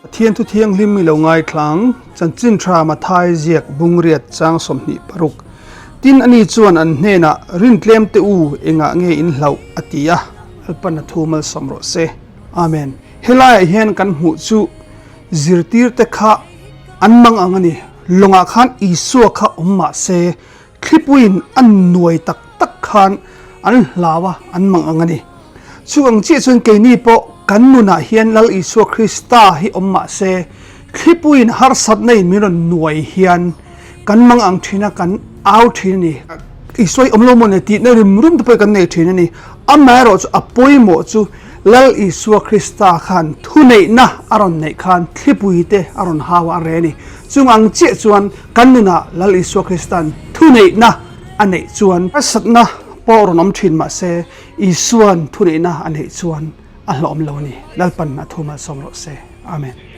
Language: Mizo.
Pathian thu thianghlim i lo ngaithlang, Chanchin Tha Mathai ziak Bungriat chang 26. Tin, ani chuan an hnenah, Rin tlem teh u, engah nge in hlauh? a ti a. Lalpan a thu malsawm rawh se. Amen. Helaiah hian kan hmuh chu zirtirte kha an mang ang a ni. Lawngah khan Isua kha awm mah se, Thlipuiin a nuai tak tak khan an hlau a, an mang ang a ni. Chu ang chiah chuan keini pawh kan nunah hian Lal Isua Krista hi awm mah se, thlipuiin harsatna in min rawn nuai hian kan mang ang thin a, kan au thin a ni. Isua hi awm lo maw ni tihna rim rum te pawh hi kan nei thin a ni. Amaherawh chu a pawimawh chu Lal Isua Krista khan thuneihna a rawn neih khan thlipui te a rawn hau a, a re a ni. Chung ang chiah chuan Kan nunah Lal Isua Krista'n thuneihna a neih chuan harsatna pawh rawn awm thin mahse Isua'n thuneihna a neih chuan a hlawhawm lo a ni. Lalpan a thu malsawm rawh se. Amen.